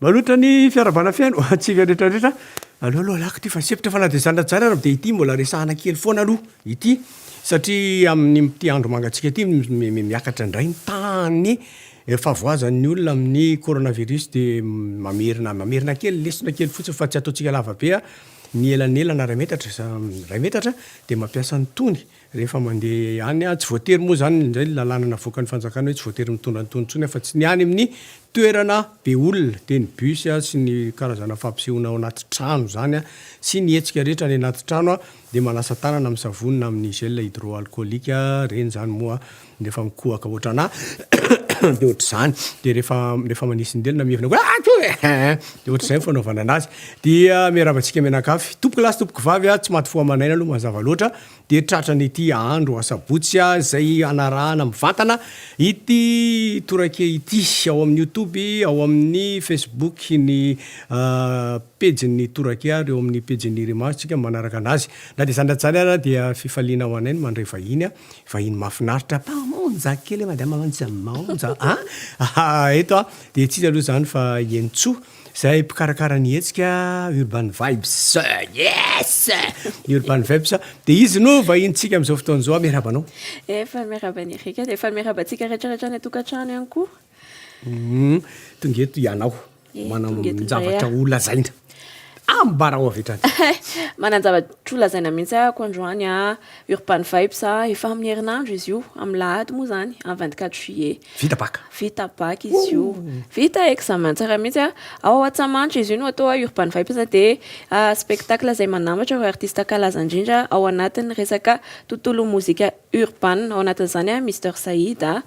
Malotra ny fiarahabana feno ho antsika rehetra rehetra. Aleo aloha alako ity fa sempotra fa na dia izany na tsy izany ary dia ity mbola resahana kely foana aloha ity satria amin'ity andro mangatsiaka ity miakatra indray ny tahan'ny fahavoazan'ny olona amin'ny coronavirus dia mamerina mamerina kely lesona kely fotsiny fa tsy ataontsika lava be ny elanelana iray metatra iray metatra dia mampiasa an'itony Rehefa mandeha any, tsy voatery moa izany indray ny lalàna navoakan'ny fanjakana hoe tsy voatery mitondra an'itony intsony afa tsy ny any amin'ny toerana be olona, dia ny bus sy ny karazana fampisehoana ao anaty trano izany sy ny hetsika rehetra any anaty trano dia manasa tanana amin'ny savony na amin'ny gel hydroalcoolique, ireny izany moa rehefa mikohaka ohatranà dia ohatr'izany, dia rehefa rehefa manisin-delona mihevina koa atchou e! dia ohatr'izay ny fanaovana anazy. Dia miarahaba antsika mianakavy, tompokolahy sy tompokovavy, tsy maty fo aman'aina aloha mazava loatra. dia tratran'ity andro asabotsy izay hanarahana mivantana ity torake ity ao amin'ny youtube, ao amin'ny facebook ny pejin'ny torake ary eo amin'ny pejin'ny Rima isika manaraka anazy. Na dia izany na tsy izany ara dia fifaliana ho anay ny mandray vahiny, vahiny mahafinaritra, mpamonja kely madama Monja Monja a! eto dia tsy iza aloha izany fa i Henintsoa. Izay mpikarakara ny hetsika Urban Vibes, yes! Urban Vibes, dia izy no vahinintsika amin'izao fotoana izao, miarahaba anao. Efa miarahaba an'i Eric, dia efa miarahaba antsika rehetrarehetra any an-tokantrano ihany koa. Tonga eto ianao, manan-javatra ho lazaina. Ambarao avy hatrany. Manan-javatra ho lazaina mihitsy ahako androany a, Urban Vibes a, efa amin'ny herinandro izy io, amin'ny lahady moa izany, amin'ny 24 juillet. Vita bacc. Vita bacc izy io. Vita examen tsara mihitsy a. Ao Antsahamanitra izy io no atao a, Urban Vibes dia spectacle izay manambatra ireo artista kalaza indrindra ao anatin'ny resaka tontolon'ny mozika urban. Ao anatin'izany a, Mister Saïd a,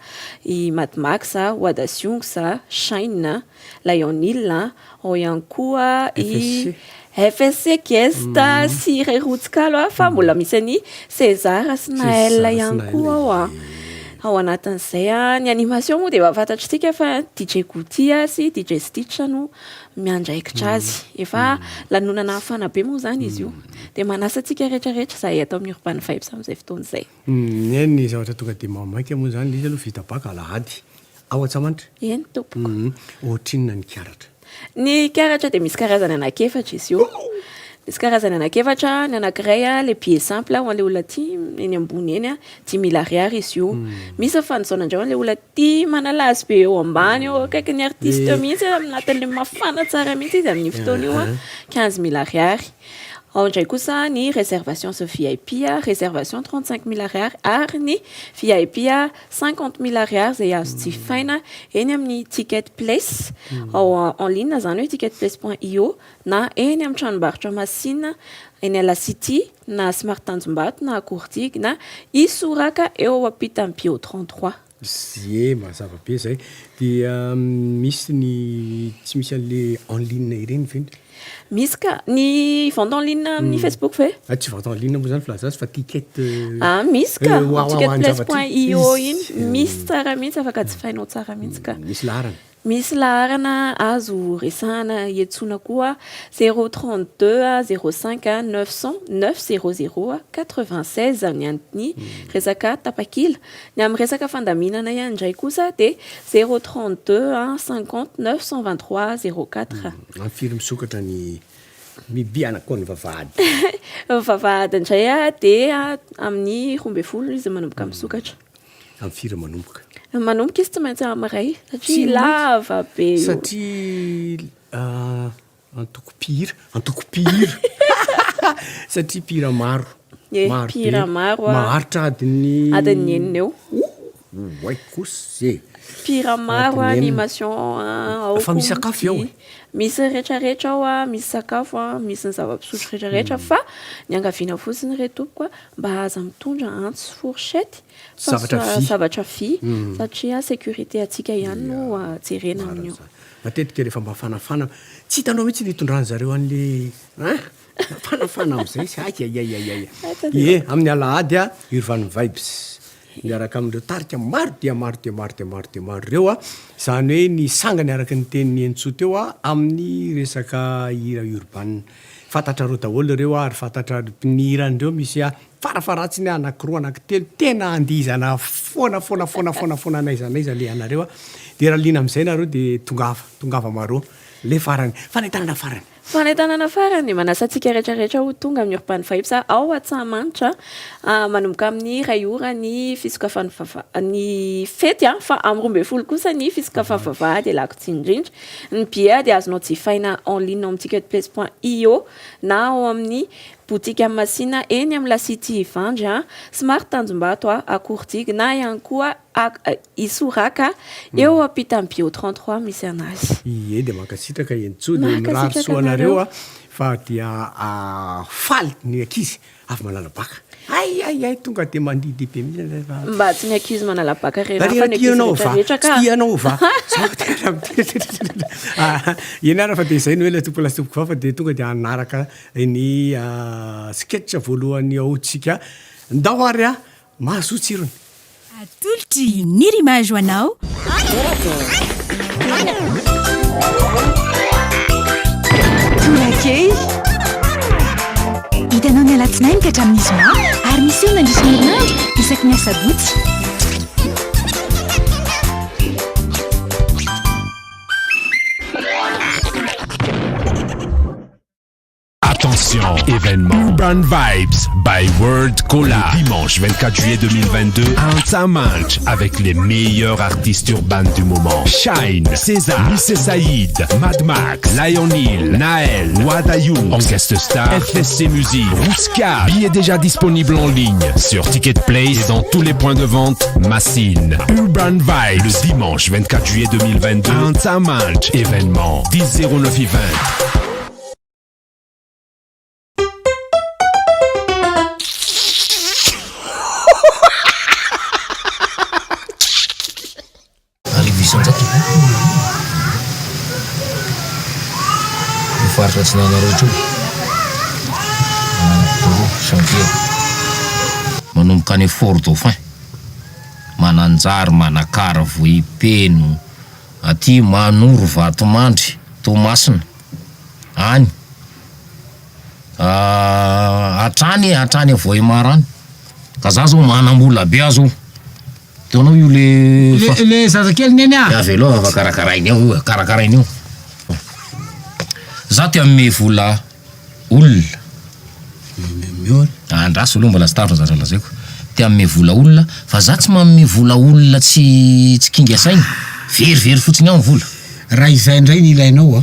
i Mad Max a, Wada Siongs a, Shine a, Lion Hill a, ao ihany koa i FSC guest sy Ray Rotsikalo a, fa mbola misy an'i César sy Naël ihany koa ao a. Ao anatin'izay a, ny animation moa dia efa fantatr'isika fa DJ Gouty sy DJ Stitch no miandraikitra azy. Efa lanonana hafana be moa izany izy io. Dia manasa antsika rehetrarehetra izahay ato amin'ny Urban Vibes amin'izay fotoana izay. Ny ahy ny zavatra tonga dia maha-maika moa izany ilay izy aloha vita bacc alahady. Ao Antsahamanitra? Eny tompoko. Ohatrinona ny karatra? Ny karatra dia misy karazany anankiefatra izy io. Misy karazany anankiefatra, ny anankiray ilay billet simple ho an'ilay olona tia eny ambony eny, dimy mille ariary izy io. Misy ny fanjaona indray ho an'ilay olona tia manala azy be eo ambany eo akaikin'ny artiste mihitsy, anatin'ilay mafana tsara mihitsy izy amin'io fotoana io, quinze mille ariary. Ao indray kosa ny réservation sy VIP, réservation 35 mille ariary ary ny VIP 50 mille ariary izay azo jifaina eny amin'ny Ticket Place ao en ligne izany hoe ticketplace.io na eny amin'ny tranombarotra Masina eny à la City na Smart Tanjombato na Akoordigue na Isoraka eo ampitan'ny Bio 33. Ie, mazava be zay. Dia misy ny tsy misy an'le en ligne ireny ve? Misy ka, ny vente en ligne amin'ny Facebook ve? Ah, tsy vente en ligne moa zany filaza azy fa ticket. Ah, misy ka, ticketplace.io iny, misy tsara mihitsy, afaka jifainao tsara mihitsy ka. Misy laharana? Misy laharana azo resahana iantsoana koa, 032 05 900 900 96 ny an'ny resaka tapakila. Ny amin'ny resaka fandaminana ihany indray kosa dia 032 50 923 04. Amin'ny firy misokatra ny mibiana koa ny vavahady? Ny vavahady indray dia amin'ny 12 izy manomboka misokatra. Amin'ny firy manomboka? Manomboka izy tsy maintsy amin'ny iray satria lava be io. Satria antoko mpihira, antoko mpihira satria mpihira maro. Ie, Maro be. mpihira maro a. Maharitra adiny Adiny enina eo. Oay kosa e. Mpihira maro a, Adiny enina. animation a, ao Fa misy koa sakafo ao e? Misy rehetrarehetra ao a, misy sakafo a, misy ny zava-pisotro rehetrarehetra fa ny angaviana fotsiny re tompoko a, mba aza mitondra antsy sy fourchette fa Zavatra vy. zavatra vy satria sécurité antsika ihany no jerena amin'io. Matetika rehefa mafanafana, tsy hitanao mihitsy ny hitondran'zareo an'le hein, mafanafana amin'izay izy, aiaiaiaiai. Ie, amin'ny alahady a, Urban Vibes miaraka amin'ireo tarika maro dia maro dia maro dia maro dia maro ireo a, izany hoe ny sangany araka ny tenin'i Henintsoa teo a, amin'ny resaka hira urban. Fantatrareo daholo ireo ary fantatra ny hiran'ireo misy farafaharatsiny anakiroa anankitelo tena andihizana foana foana foana foana foana n'aiza n'aiza alehanareo a. Dia raha liana amin'izay nareo dia tongava, tongava maro. Le farany, fanentanana farany. Fanentanana farany, manasa antsika rehetra rehetra ho tonga amin'ny Urban Vibes ao Antsahamanitra manomboka amin'ny iray ora ny fisokafan'ny vava ny fety fa amin'ny 12 kosa ny fisokafan'ny vavahady ialako tsiny indrindra. Ny billet dia azonao jifaina en ligne ao amin'ny ticketplace point io na ao amin'ny boutique Masina eny amin'ny La City Ivandry, Smart Tanjombato, Akorondigy na ihany koa Isoraka, eo ampitan'ny Bio 33 misy anazy. Ie dia mankasitraka Henintsoa dia mirary soa anareo a fa dia faly ny ankizy avy manala baka. Hay hay hay tonga dia mandidy be mihitsy fa. Mba tsy ny ankizy manala baka irery ihany fa ny ankizy rehetra rehetra ka. Tsy tianao va? Zaho tena Eny ara fa dia izay no ela tompoko lahy sy tompoko vavy fa dia tonga dia hanaraka ny sketch voalohany ao tsika. Ndao ary a mahazoa tsirony. Atolotry Nirimage ho anao. Torakely. Hitanao ny alatsinainy ka hatramin'ny zoma ary miseho mandritra ny herinandro isaky ny asabotsy. Attention, événement Urban Vibes by World Cola. Le dimanche 24 juillet 2022 à Antsahamanitra avec les meilleurs artistes urbains du moment. Shine, César, Lycée Saïd, Mad Max, Lion Hill, Naël, Wadayu, en guest star, FSC Music, Rouska. Billets déjà disponibles en ligne sur Ticket Place et dans tous les points de vente Massine. Urban Vibes, le dimanche 24 juillet 2022 à Antsahamanitra. Événement 10 09 20. 1000 Io faritra atsinanana rehetra io. Roa chantier. Manomboka any Fort Dauphin, Mananjary, Manakara, Vohipeno, aty Manoro, Vatomandry, Toamasina. Any. Hatrany hatrany Vohemar any. Ka za zao manam-bola be aho zao. Hitanao io le Le le zazakely neny ah. Avelao fa karakarainy eo io, karakarainy eo. Za te hanome vola olona. Andraso aloha mbola tsy tapitra ny zavatra lazaiko. Te hanome vola olona fa za tsy manome vola olona tsy tsy kinga saina. Verivery fotsiny ao ny vola. Raha izay indray ny ilainao a,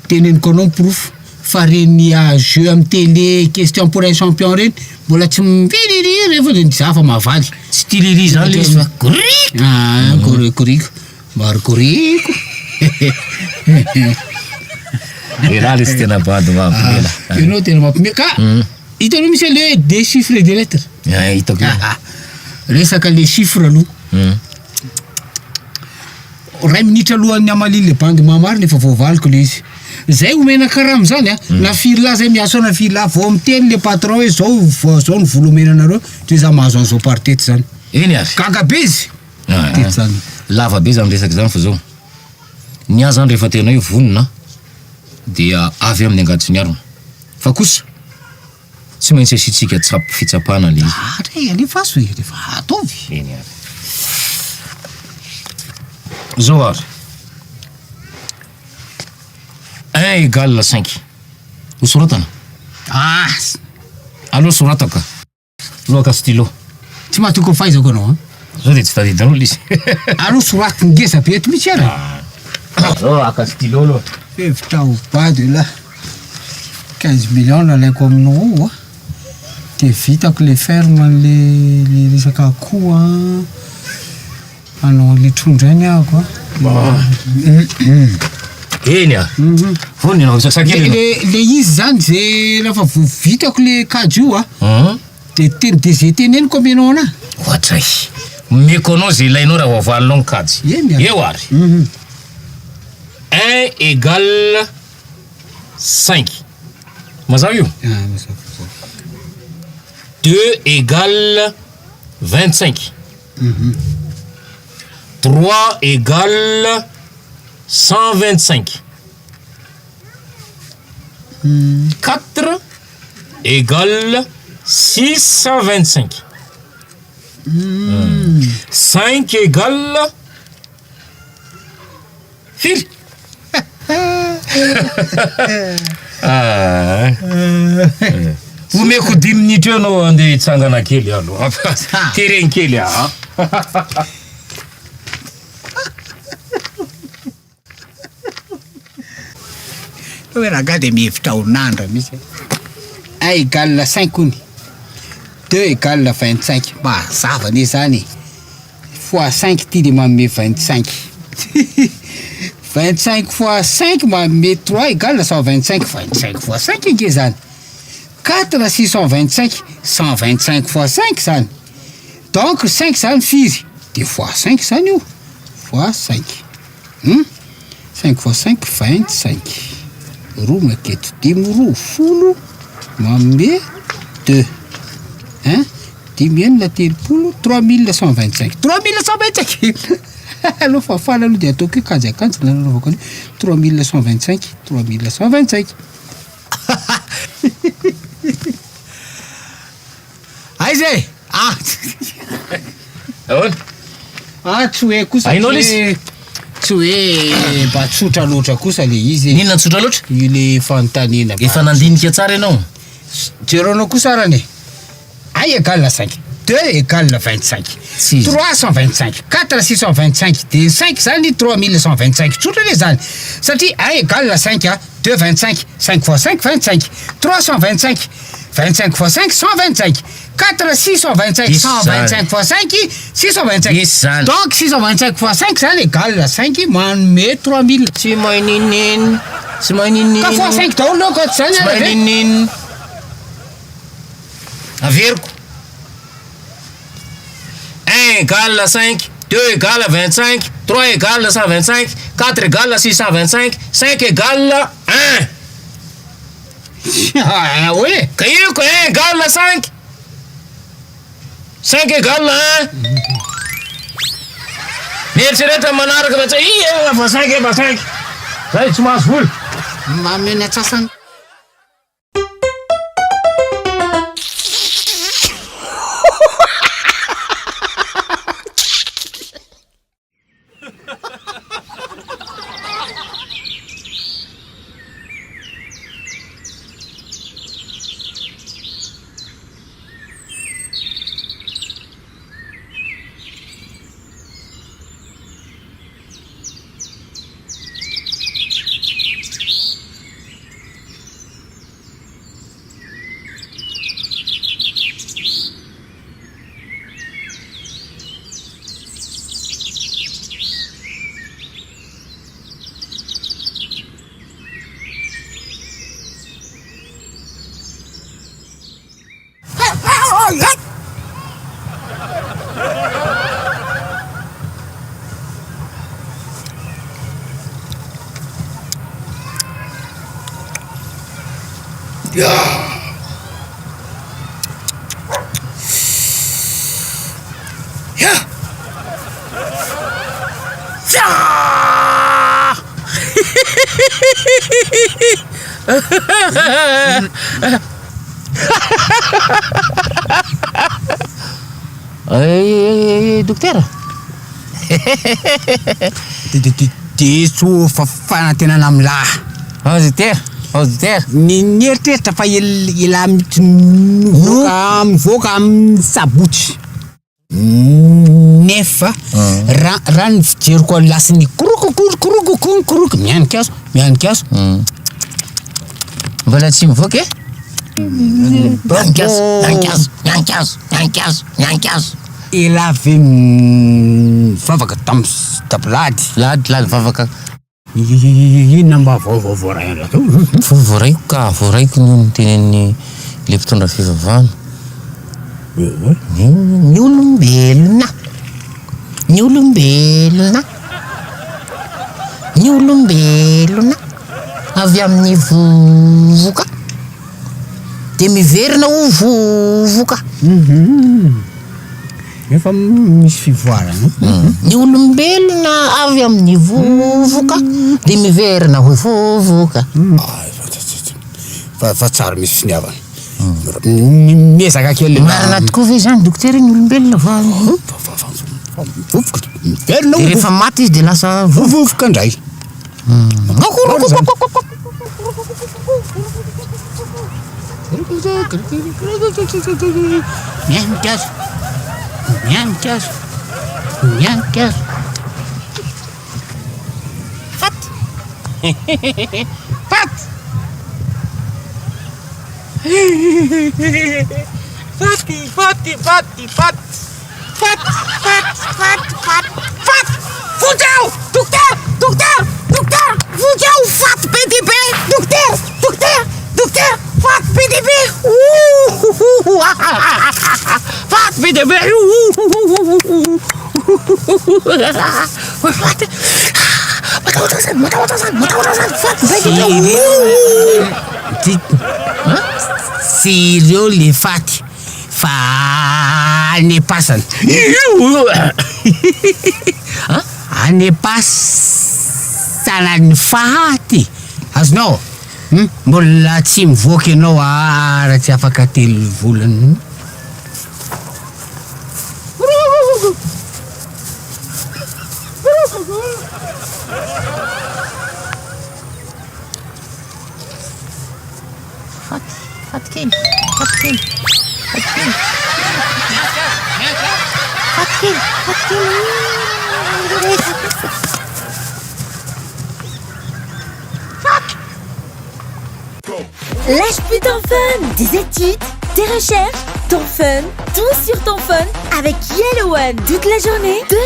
teneniko anao ny porofo fa reny jeux amin'ny télé question pour un champion reny mbola tsy mi-ririri reny fa de za fa mahavaly. Tsy tiriri zany le izy fa goriko. Ah gorigoriko, marigoriko. Elah lesy tena bado mampime lah. Ianao tena mampime ka hitanao misy an'le hoe des chiffres et des lettres. Ah hitako io. Resaka le chiffre aloha. Ray minitra alohan'ny hamalian'le le bandy mahamarina efa voavaliko le izy. Zay omena karama zany a, na firy lahy zay miasa ao na firy lahy, vao miteny le patron hoe zao vao zao ny vola omena anareo de za mahazo an'izao par tety zany. Eny ary. Gaga be izy. Tety zany. Lava be zany resaka zany fa zao. Ny ahy zany rehefa tena hoe vonona dia avy amin'ny angady sy ny arina. Fa kosa Tsy maintsy asiantsika tsap fitsapana le izy. Atra e, alefaso e, rehefa ataovy. Eny ary. Zao ary. Un égale cinq. Ho soratana? Ah! Aleo soratako ka. Aleo haka stylo. Tsy mahatoky ny fahaizako anao an. Zao de tsy tadidinao le izy. Aleo soraty ngeza be eto mihitsy ary. Zao haka stylo aloha. Hevitra ho bado elah. 15 millions nalaiko aminao ao a, de vitako le ferme an'le le resaka akoho a, hanao an'le trondro ihany ahako a. Eny a! Vonona ianao hisaksaky Le eny ianao. le le izy zany ze rehefa vo vitako le kajy io a, de teny de ze teneniko amenao anah. Ohatray. Omeko anao ze ilainao raha voavalinao ny kajy. Eny a. Eo ary. Un égale cinq. Mazava io? Ah, mazava, mazava. Deux égale 25. Trois égale 125. Quatre égale 625. Cinq égale. Firy? Ah. Omeko dimy minitra eo anao andeha hitsangana kely aloha. Tereny kely aho. Hoe rangahy dia mihevitra ho nandra mihitsy. Un égale cinq hono, deux égale 25. Mazava anie zany e. Fois cinq ity dia manome 25. 25 fois cinq manome trois égale 125. 25 fois cinq ange zany. Quatre 625, 125 fois cinq zany. Donc cinq zany firy? De fois cinq zany io, fois cinq. Hum? Cinq fois cinq, 25. Roa maketo dimy roa, folo manome deux. Hein? Dimy enina 30, 3125. 3125! Aleo fafana aloha de ataoko hoe kajy akanjy no nanaovako an'io. 3125, 3125. Aiza e? Ah! Ahoana? Ah, tsy hoe kosa Hainao ilay izy? Tsy hoe mba tsotra loatra kosa le izy e. Inona tsotra loatra? Io le fanontaniana mba Efa nandinika tsara ianao? Jerenao kosa arany e. Un égale cinq, deux égale 25, Tsy izy. 325, quatre 625, de cinq zany 3125. Tsotra anie zany. Satria un égale cinq, deux 25, cinq fois cinq 25, 325, 25 fois cinq 125, quatre 625, Diso zany. 125 fois cinq 625. Diso zany. Donc 625 fois cinq zany égale cinq manome 3000. Tsy mahay ninin, tsy mahay ninin. Ka fois cinq daholo aloha ka tsy zany Tsy ary mahay ve? ninin. Averiko. Un égale cinq, deux égale 25, trois égale 125, quatre égale 625, cinq égale un. Ah ouais? Ka io ko un égale cinq, cinq égale un. Mieritrereta manaraka fa tsy i efa cinq efa cinq. Zay tsy mahazo vola. Manome ny antsasany. Eh, dokotera. Diso fanantenana amin'lah. Ao dokotera, ao dokotera. Ny nieritreritra fa ela mihitsy mivoaka mivoaka amin'ny sabotsy. Nefa raha raha ny fijeriko an'i lasin'ny korokokorokorokokorokoroko mihanika azo mihanika azo. Mbola tsy mivoaka e? Mihanika azo, mihanika azo, mihanika azo, mihanika azo, mihanika azo. Elah ve mivavaka tamin'ny tabilady? Lady, lady vavaka. Inona mba vaovao voaray anareo? Fa voaraiko ka, voaraiko ny notenenin'ny le mpitondra fivavahana. Ny olombelona, ny olombelona, ny olombelona avy amin'ny vovoka de miverina ho vovoka. Efa misy fivoarana. Ny olombelona avy amin'ny vovoka de miverina ho vovoka. Fa fa tsara misy finiavana. Miezaka kely. Marina tokoa ve zany dokotera ny olombelona va? Vovoka miverina De ho rehefa maty izy de lasa vovoka. vovoka indray. Mianika azy. Mianika azy. Mianika azy. Faty. Faty. Faty, faty, faty, faty. Faty, faty, faty, faty, faty. Vonjeo! Dokotera! Dokotera! Dokotera! Vonjeo! Faty be dia be! Dokotera! Dokotera! Dokotera! Faty be dia be! Faty be dia be! Faty! Matahotra zany! Matahotra zany! Matahotra zany! Faty be dia be! Tsy ireo le faty. Fa any am-pasana. Any am-pasana ny faty. Azonao? Hum, mbola tsy mivoaka ianao raha tsy afaka telo volana. Faty, faty kely, faty kely, faty kely. Faty kely, faty kely. Faty. Lâche plus ton fun, des études, tes recherches, ton fun, tout sur ton phone avec Yellow One. Toute la journée, 200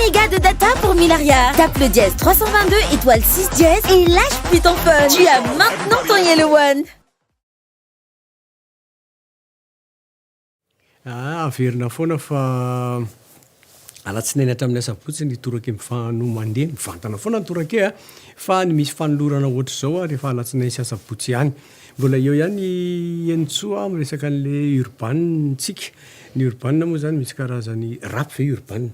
mégas de data pour 1000 arrière. Tape le dièse 322 étoile 6 dièse et lâche plus ton phone. Tu as maintenant ton Yellow One. Ah, averina foana fa alatsinainy hatramin'ny asabotsy ny torake mifa- no mandeha, mivantana foana ny torake a, fa ny misy fanolorana ohatr'izao a rehefa alatsinainy sy asabotsy ihany. Mbola eo ihany i Henintsoa miresaka an'le urban tsika, ny urban moa zany misy karazany, rap ve urban?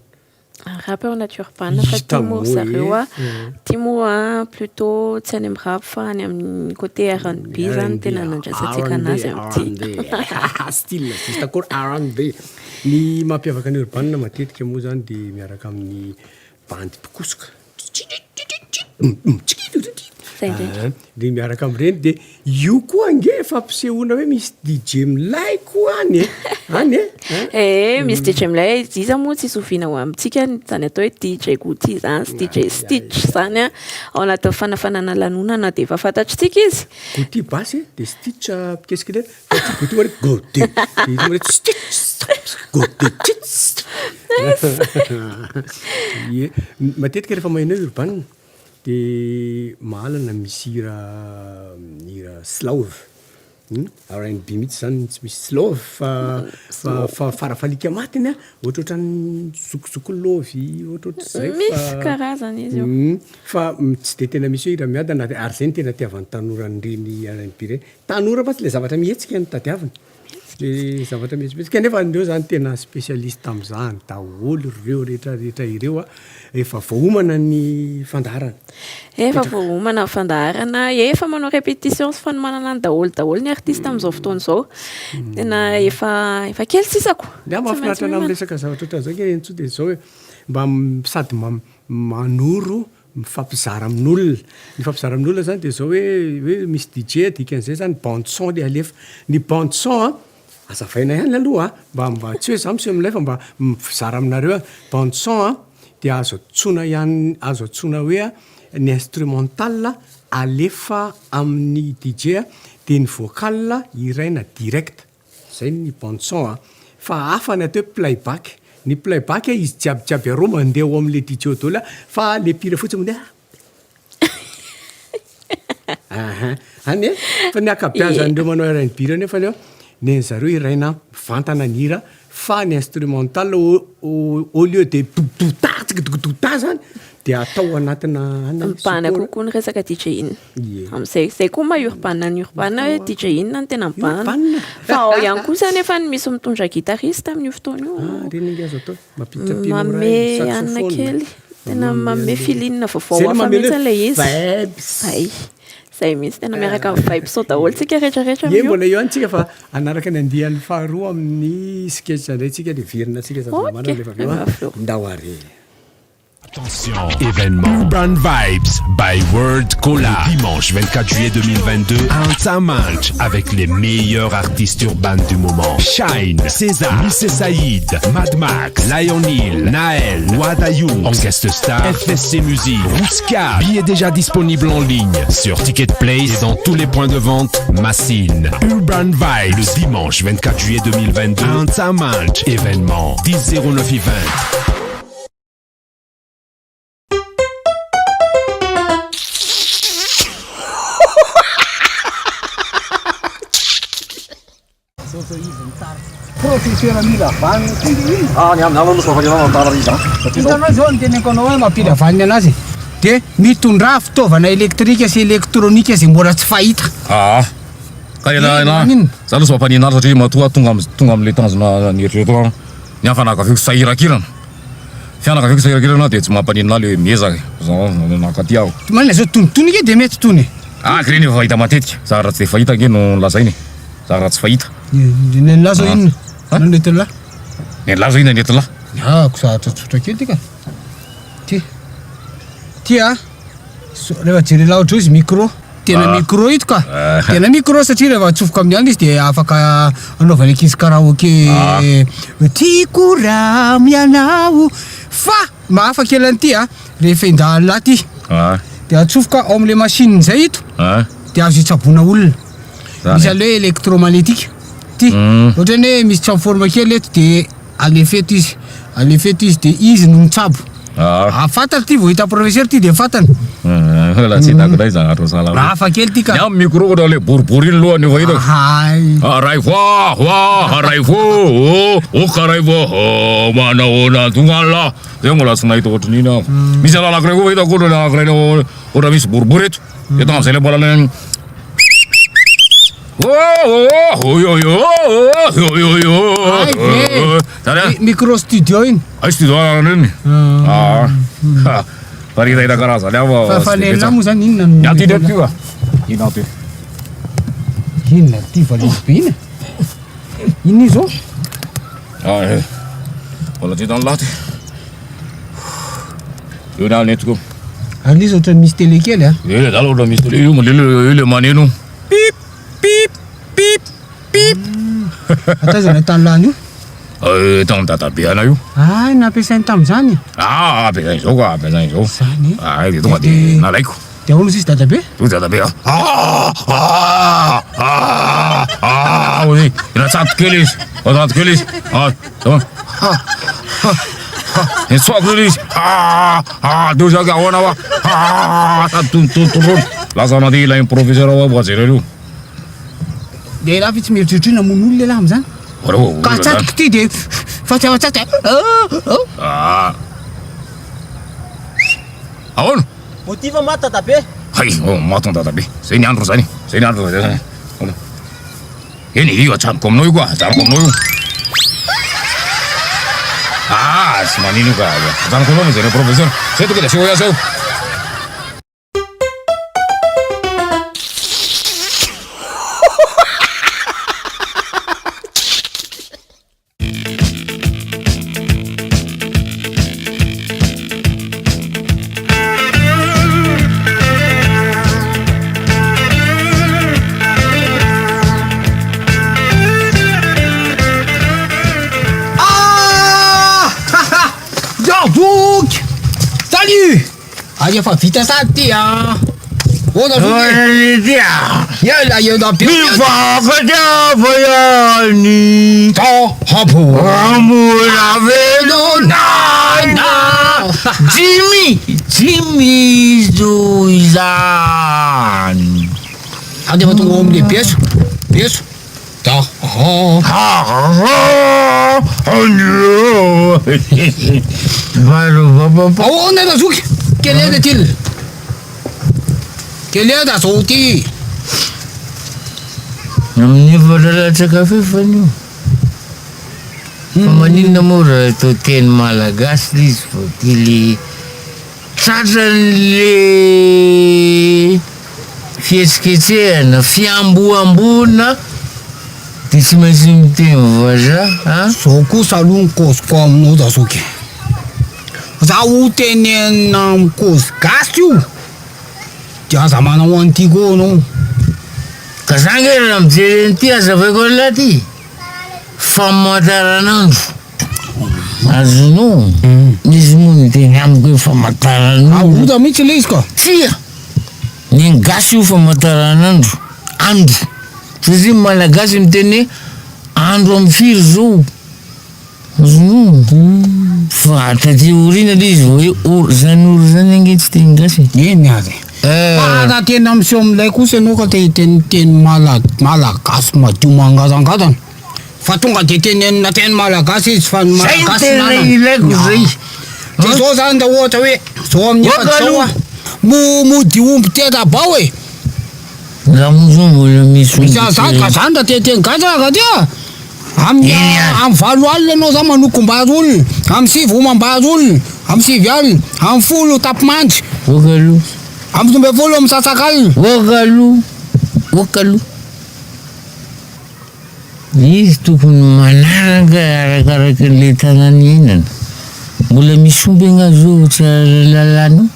Rap ao anaty urban fa Hita ty moa moa zareo a, e. ty moa plutôt tsy any amin'ny rap fa any amin'ny côté R&B zany R&B, tena nandraisantsika R&B, anazy amin'ity. R&B. Style juste akory R&B. Ny mampiavaka ny urban matetika moa zany de miaraka amin'ny bandy mpikosoka. Zay indrindra. De miaraka amin'ireny de io koa ange fampisehoana hoe misy DJ milay koa any e, any e. Eh, misy DJ milay, iza moa tsy zoviana ho amintsika zany atao hoe DJ Gouty zany sy DJ Stitch zany a, ao anatin'ny fanafanana lanonana de efa fantatritsika izy. Gouty basy de Stitch mpikesika ilay fa ty Gouty hoe Gouty, de izy hoe Stitch, Gouty Stitch. Ie, matetika rehefa maheno hoe urban de mahalana misy hira hira slow, rnb mihitsy zany tsy misy slow fa fa fa farafalika matiny a ohatrohatran'ny zokizoky lôvy ohatrohatr'izay fa Misy karazany izy io. Fa tsy de tena misy hoe hira miadana ary zay no tena itiavan'ny tanora an'ireny rnb ireny, tanora mantsy le zavatra mihetsika no tadiaviny. Le zavatra mihetsibetsika nefa ireo zany tena spécialiste am'zany daholo ireo rehetra rehetra ireo a, efa voaomana ny fandaharana. Efa voaomana ny fandaharana, efa manao répétition sy fanomanana ny daholo daholo ny artiste amin'izao fotoana izao. Tena efa efa kely sisa ko. Ny ahy mahafinaritra anahy miresaka zavatra ohatran'izao ange Henintsoa de zao hoe mba sady manoro Mifampizara amin'olona. Ny mifampizara amin'olona zany de zao hoe hoe misy DJ dikan'izay zany bande son le alefa. Ny bande son an, azavaina ihany aloha an, mba mba tsy hoe za miseho milay fa mba mizara aminareo aho. Bande son an de azo antsoina ihany azo antsoina hoe ny instrumental alefa amin'ny DJ de ny vocal hiraina direct. Zay ny bande son a! Fa hafa ny atao hoe playback, ny playback izy jiaby jiaby aroa mandeha ao amle DJ ao daholo fa le mpihira fotsiny mandeha ahan any e! Fa ny ankabeazan'ireo manao rnb ireo nefany an, nen'ny zareo hiraina mivantana ny hira fa ny instrumental au lieu de dodododà tsikidododà zany de atao anatina anona Mibahana support. kokoa ny resaka DJ-ing. Ie. Amin'izay, izay koa maha urban ny urban hoe DJ inona no tena mibahana. Urban. Fa ao ihany kosa anefa ny misy mitondra guitariste amin'io fotoana io. Ah, ireny ange azo atao. Mampiditra piano Manome iray, hanina saxophone. kely. Tena manome feeling vaovao Zay le hafa manome mihitsy le ilay izy. vibes. Zay. Zay mihitsy tena miaraka amin'ny vibes ao daholo tsika rehetra rehetra Ie, amin'io. mbola eo ihany tsika fa hanaraka ny andiany faharoa amin'ny sketch indray tsika dia hiverina tsika sady Ok, mamarana rehefa avy eo an. rehefa avy eo. Ndao ary. Attention, événement Urban Vibes by World Cola. Le dimanche 24 juillet 2022 à Antsahamanitra avec les meilleurs artistes urbains du moment. Shine, César, Missy Saïd, Mad Max, Lion Hill, Naël, Wadayu, en guest star, FSC Music, Rouska. Billets déjà disponibles en ligne sur Ticket Place et dans tous les points de vente Massine. Urban Vibes, le dimanche 24 juillet 2022 à Antsahamanitra. Événement 10 09 20. Professeur mila vaniny ty ry iny. Ah, ny aminy aloha fa tantara izy an. Hitanao zao ny teneniko anao hoe mampila vaniny anazy e. De mitondrà fitaovana elektrika sy elektronika izay mbola tsy fahita. Aa. Ka ela ela. Za aloha tsy mampanina ahy satria matoa tonga am tonga amle tanjona nieritreretiko aho. Ny ahy fianakaviako sahirakirana. Fianakaviako sahirakirana dia tsy mampaninona ahy le miezaka e. Zao nankaty aho. Manina zao tonitony nge de mety tony e. Ah k'ireny efa fahita matetika. Zavatra tsy dia fahita ange no lazaina e. Zavatra tsy fahita. Nen'lah zao inona? Inona no entin'lah? Nen'lah zao inona no entin'lah? Ny ahako zavatra tsotra kely ty ka. Ty. Ty a. Rehefa jeren'lah ohatr'izao izy micro. Tena micro ito ka. Tena micro satria rehefa atsofoka amin'ny alina izy dia afaka anaovan'ny ankizy karaoke. Tiako raha mianao. Fa mahafa kely an'ity a. Rehefa endahan'lah ty. Dia atsofoka ao amin'ilay machine izay ito. Dia azo itsaboana olona. Misy an'ilay hoe électromagnétique. Ty. Ohatran'ny hoe misy transforme kely eto dia alefa eto izy. Alefa eto izy dia izy no mitsabo. Ah, fantany ty vao hita professeur ty dia fantany. La tsy hitako indray zany atao sahala. Hafa kely ty ka. Ny amin'ny micro ohatra le boribory iny lohany efa hitako. Hay. Araivo ah, araivo oh, oh karaivo oh, manahoana tonga lah. Zay mbola tsy nahita ohatran'iny aho. Misy anankiray koa hitako ohatra anankiray ohatra misy boribory eto. Eto amin'izay le mbola le Micro studio iny. Ay studio anarany iny. Ah. Fa rirahira karazany hafa. Fa fa le moa zany inona no. Ny aty ndraiky ty va. Inona aty. Inona ty valise be iny? Inona izy zao? Ah eh. Mbola tsy hitan'ny lahy ty. Io ny ahy nentiko. Ary izy ohatran'ny misy télé kely a. Io le dalo ohatran'ny misy télé io io le maneno. Pip pip pip pip. Hatraiza nahitany lany io? Eh, tamin'ny dadabe anay io. Ay, nampiasainy tamin'izany? Ah, ampiasainy izao ka, ampiasainy izao. Izany? Ah, dia tonga dia nalaiko. Dia ahoana izy dadabe? Tonga dadabe ah. Ah, ah, ah, ah, hoy izy. Natsato kely izy. Natsato kely izy. Ah, zao. Ha, ha, ha. Nitsoako izy. Ah, ah, dia hoy izy ahoana hoa? Ah, sady tontontorono. Lasa nandeha ilain'ny professeur hoa mba jereo io. Dia elah ve tsy mieritreritra hoe namono olona elah amin'izany? Ka tsatoko ity dia fa tsy afa-tsato Ah. Ahoana? Motif maty dadabe. Hay, oh, maty ny dadabe. Zay ny andro zany. Zay ny andro zany. Eny, io ajanoko aminao io koa, ajanoko aminao io. Ah, tsy manino io ka. Ajanoko aminao mijery professeur. Zay tonga dia asehoy azy eo. Ah! Boky! Salut! Ary efa vita sady ty a! Ahoana zoky? Ela ela be. Mifankatiava ihany. Tahapo. Mbola velona aina. Jimmy, tsy misy toy izany. Ary efa tonga ao amin'ilay beso. Beso. Da. Ahoana Razoky? Quel est-il? Quel est Razoky? Amin'ny efatra latsaka fefany io. Fa maninona moa raha atao teny malagasy le izy vao ty le Tratran'le fihetsiketsehana, fiamboamboana de tsy maintsy miteny vazaha a! Zao kosa aloha ny kôziko aminao da zoky. Raha ho tenenina amin'ny kôzy gasy io de aza manao an'ity koa anao. Ka za nge raha mijery an'ity azavaiko an'lah ty, famantaranandro, azonao, izy moa niteny amiko hoe famantaranandro. Aoda mihitsy le izy ka. Tsia, ny an'ny gasy io famantaranandro, andro, satria ny malagasy miteny hoe andro amin'ny firy zao. Azonao? Fa taty aoriana le izy vao hoe ora, zany ora zany ange tsy teny gasy e. Eny ary e. Fa raha tena miseho milay kosa ianao ka te hiteny teny mala- malagasy madio mangazangazana fa tonga de tenenina teny malagasy izy fa ny Zay no malagasy tena nanana. ilaiko zay. De zao zany raha ohatra hoe zao amin'ny Oka efa zao aloha. a, mo- mody omby tera-bao e. Za moa zao mbola misy omby Misy an'izany ka zany raha te hiteny gasy raha ty a. Amin'ny Eny ary. amin'ny valo alina ianao zany manokom-bary olona, amin'ny sivy homam-bary olona, amin'ny sivy alina, amin'ny folo tapi-mandry, Oka aloha. amin'ny 17 misasak'alina. Oka aloha. Oka aloha. Izy tokony manaraka arakaraka le tanàna iainana. Mbola misy omby angaha zao Tsaralalàna ao?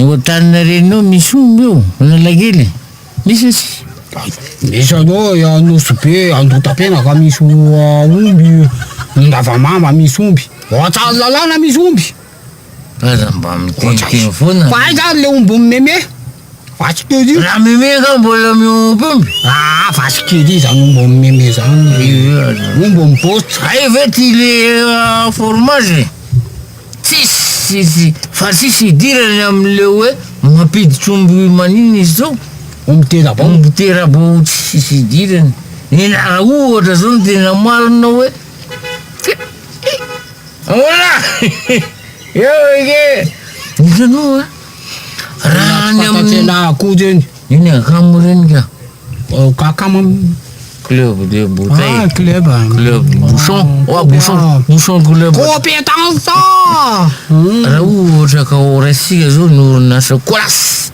Eo Antaninarenina ao misy omby eo, Analakely. Misy izy. Misy aloha i Nosy Be, Andohatapenaka misy omby, Andavamamba misy omby, ao Tsaralalàna misy omby. Aza mba miteniteny foana. Fa aiza ary le ombin'i Mémé? Vatsy kely io. Raha Mémé angaha mbola miompy omby? Ah, vatsy kely zany ombin'i Mémé zany. Ombin'i Bôsy. Hay ve ty le fromage e? Tsisy tsisy fa tsisy idirany amle hoe mampiditra omby maninona izy zao? Omby tera-bao. Omby tera-bao tsisy idirany. Ny raha ohatra zao no tena marina hoe ahoana? Eo eke! Hitanao a? Raha any amin'ny. Akoho reny. Iny akama reny ka. Akama. Club de bouteille. Ah, club. Club bouchon. Oh, bouchon. Bouchon club. Compétence. Raha ohatra ka ho raisitsika zao ny orinasa Colas.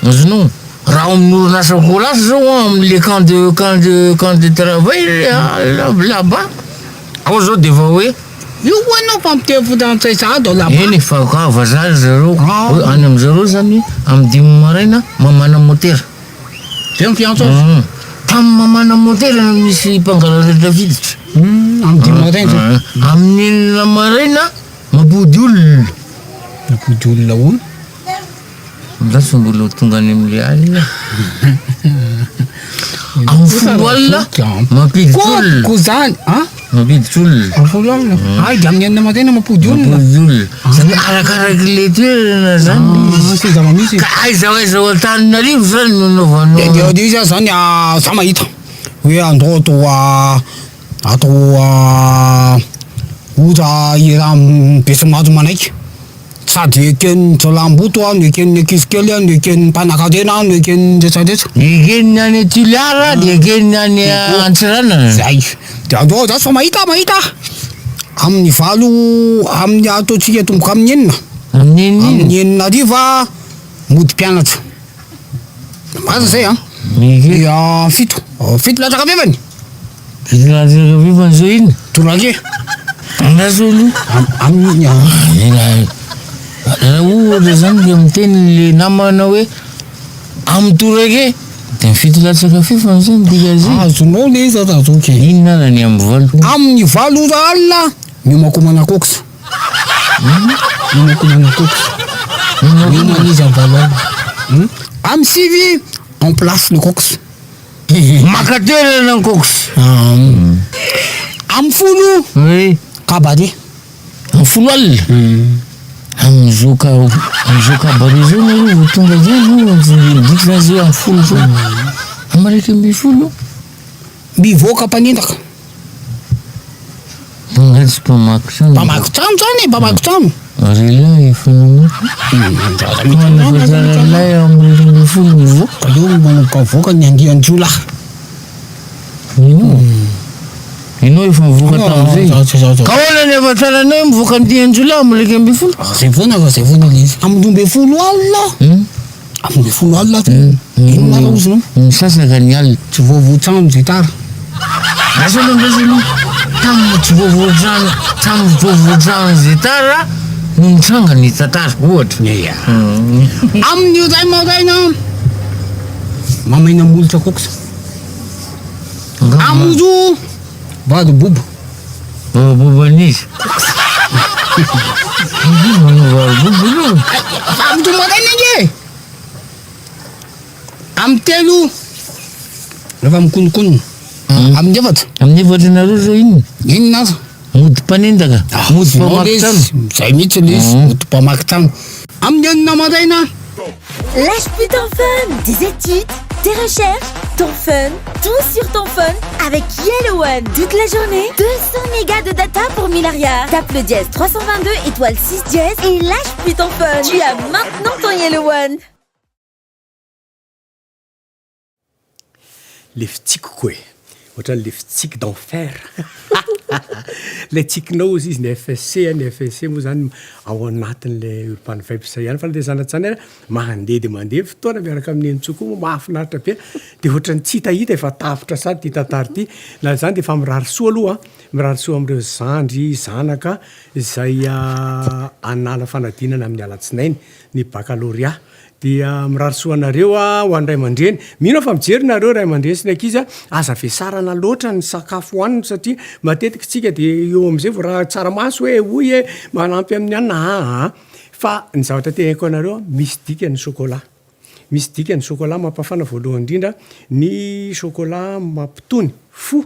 Azonao? Raha ao amin'ny orinasa Colas zao an, amin'le camp de camp de camp de travail là-bas, ao zao de efa hoe Io koa ianao fa miteny frantsay sahady ao là-bas. Eny fa ka vazaha ry zareo. Hoe any amin-jareo zany amin'ny dimy maraina mamana motera. Zay ny fiantso azy. Tamin'ny mamana motera no misy mpangalatra tafiditra. Amin'ny dimy maraina zay. Amin'ny enina maraina mampody olona. Mampody olona ahoana? Za tsy mbola ho tonga any amin'le alina. Amin'ny folo alina mampiditra olona. Ko zany an? Mampiditra olona. Amin'ny folo alina? Ay dia amin'ny enina maraina mampody olona. Mampody olona. Zany hoe arakaraky le toerana zany le izy. Sy zava-misy. Ka aiza ho aiza ao Antananarivo zany no anaovanao. Dia dia izy zany za mahita hoe andao atao atao ohatra hira besinimaro manaiky. Sady eken'ny jiolahimboto no eken'ny ankizy kely no eken'ny mpanakarena no eken'ny rehetra rehetra. Eken'ny any Toliara dia eken'ny any Antsiranana. Zay. Dia andao za fa mahita mahita. Amin'ny valo amin'ny ataontsika tomboka amin'ny enina. Amin'ny enina. Amin'ny enina hariva mody mpianatra. Marina zay an. Dia fito. Fito latsaka fefany. Fito latsaka fefany zao inona? Torake. Andraso aloha. Amin'ny Raha ohatra zany ka miteny le namana hoe amin'ny torake de ny fito latsaka fefany zany dikan'izay. Azonao le izy aza zoky. Inona ara ny amin'ny valo? Amin'ny valo ora alina miomakomana kokosa. Miomakomana kokosa. Miomana izy amin'ny valo alina. Amin'ny sivy en place le kokosa. Maka toerana ny kokosa. Amin'ny folo Oui. cabaret. Amin'ny folo alina? Amin'izao ka amin'izao cabaret zao nareo vao tonga zany io midika zany zay amin'ny folo zao. Amin'ny 11? Mivoaka mpanendaka. Angaha tsy mpamaky trano? Mpamaky trano zany e, mpamaky trano. Ry lahy efa namaky. Manana lahy amin'ny 11 mivoaka. Aleo manomboka mivoaka ny andian-jiolahy. Ianao? Ianao efa mivoaka tamin'izay? Ka ahoana ny ahafantaranao hoe mivoaka andian-jiolahy amin'ny 11? Zay foana fa zay foana le izy. Amin'ny 12 alina. Amin'ny 12 alina ty. Inona ara ozy nao? Misasaka ny alina. Tsy voavoa trano zay tara. Andraso aloha, andraso aloha. Tamin'ny tsy voavoa trano, tamin'ny voavoa trano zay tara. no nitranga ny tantara ohatra. Ia. Amin'ny iray maraina mamaina molotra kokosa. Amin'ny roa vary bobo. Vary bobo an'iza? Iza manao vary bobo aloha? Amin'ny roa maraina ange e! Amin'ny telo rehefa mikononkonona. Amin'ny efatra. Amin'ny efatra nareo zao inona? Inona aza? Mody mpanendaka, mody mpamaky trano. Zay mihitsy le izy, mody mpamaky trano. Amin'ny enina maraina. Lâche plus ton fun, tes études, tes recherches, ton fun, tout sur ton phone avec Yellow One. Toute la journée, 200 mégas de data pour 1000 ariary. Tape le dièse 322 étoile 6 dièse et lâche plus ton phone. Tu as maintenant ton Yellow One. Le fitsikiko e! Ohatran'ny le fitsiky d'enfer. Le tsikinao ozy izy ny FSC, ny FSC moa zany ao anatin'le Urban Vibes ihany fa na dia zany na tsy zany ary mandeha dia mandeha ny fotoana miaraka amin'i Nenintsoa koa moa mahafinaritra be dia ohatran'ny tsy hitahita efa tapitra sady ity tantara ity. Na izany dia efa mirary soa aloha an, mirary soa amin'ireo zandry zanaka izay hanala fanadinana amin'ny alatsinainy ny baccalauréat. Dia mirary soa anareo aho ho an'ny ray aman-dreny. Mino aho fa mijery nareo ray aman-dreny sy ny ankizy a, aza vesarana loatra ny sakafo hohaniny satria matetika isika dia eo amin'izay vao raha tsaramaso hoe hoy e, manampy amin'ny anona aa. Fa ny zavatra teneniko anareo a, misy dikany ny chocolat. Misy dikany ny chocolat mampafana voalohany indrindra, ny chocolat mampitony fo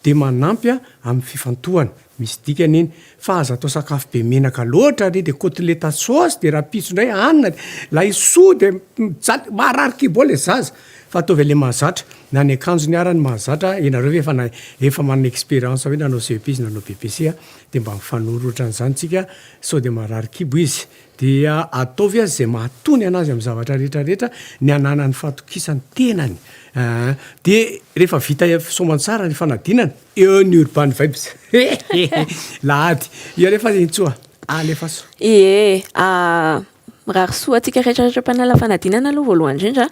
Dia manampy amin'ny fifantohana. Misy dikany iny. Fa aza atao sakafo be menaka loatra re, dia côtelette saosy, dia rahampitso indray hanina, dia laisoa, dia mijaly, marary kibo ao ilay zaza. Fa ataovy ilay mahazatra. Na ny akanjony ara ny mahazatra, ianareo ve efa na, efa manana expérience hoe nanao CEP izy, nanao BEPC a, dia mba mifanoro ohatran'izany tsika, sao dia marary kibo izy. Dia ataovy azy izay mahatony anazy amin'ny zavatra rehetra rehetra, ny hananany fahatokisany tenany aa. Dia rehefa vita soamantsara ny fanadinana, eo ny Urban Vibes Lahady. Io alefa Henintsoa a, alefaso. Ie, mirary soa antsika rehetra rehetra mpanala fanadinana aloha voalohany indrindra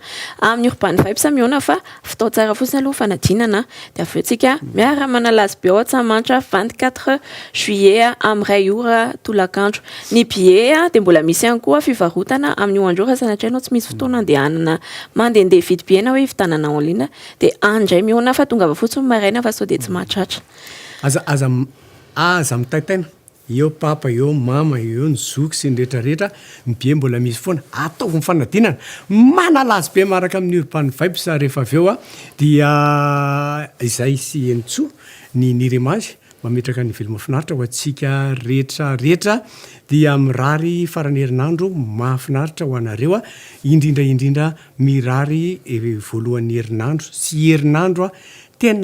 amin'ny Urban Vibes mihaona fa Fotoa tsara fotsiny aloha fanadinana dia avy eo tsika miara manala azy be ao Antsahamanitra 24 juillet amin'ny iray ora tolakandro. Ny billet dia mbola misy ihany koa fivarotana amin'io andro io raha sanatria ianao tsy misy fotoana andehanana mandehandeha hividy billet na hoe hividianana en ligne dia any indray mihaona fa tongava fotsiny maraina fa sao dia tsy mahatratra. Aza aza aza mitaintaina Eo papa, eo mama, eo ny zoky sy ny rehetra rehetra, ny billet mbola misy foana, ataovy ny fanadinana, manalazy be miaraka amin'ny Urban Vibes rehefa avy eo dia izay sy Henintsoa ny Nirimage mametraka ny veloma finaritra ho antsika rehetra rehetra dia mirary faran'ny herinandro mahafinaritra ho anareo indrindra indrindra mirary voalohan'ny herinandro sy herinandro tena.